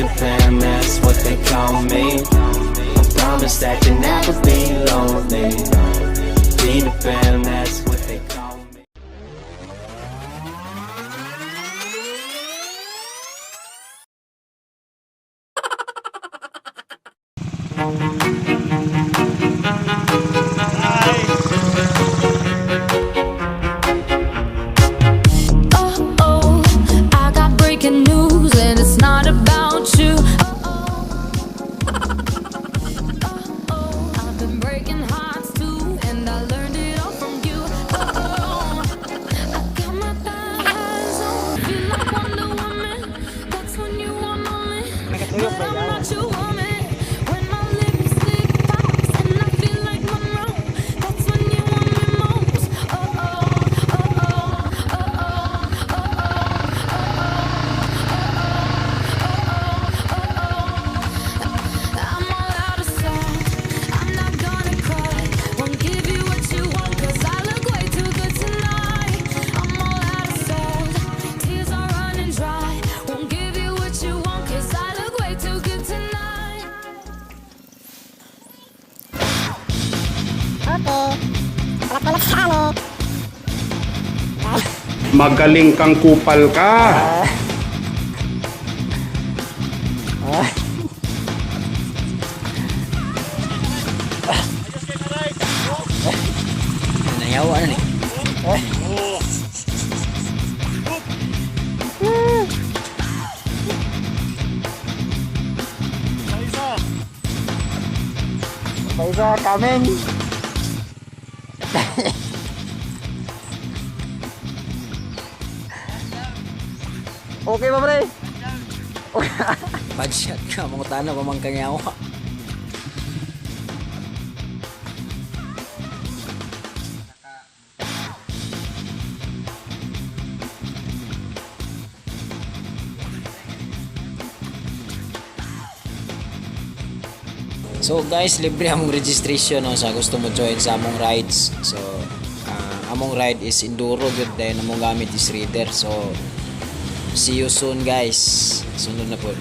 Peter Pan, that's what they call me. I promise that you'll never be lonely. Peter Pan, that's what they call me. Oh, I got breaking news and it's not about you. Oh, I've been breaking hearts too, and I learned it all from you. Oh, I got my thighs on, feel like Wonder Woman. That's when you want me, but I'm not your woman. When my lipstick pops and I feel like Monroe, that's when you want me most. Oh. I'm all out of sight. I'm not gonna cry. Won't give you what you want 'cause I look way too good tonight. I'm all out of salt. Tears are running dry. Won't give you what you want 'cause I look way too good tonight. Magaling kang kupal ka. Nayawa na ni. Paisa coming. Okay ba, pre? Bad shot ka, mga tana pa man kanyawa. So guys, libre among registration, no, sa gusto mo join sa among rides. So among ride is enduro gyud, dayon among gamit is reader. So see you soon, guys. Sunod na po.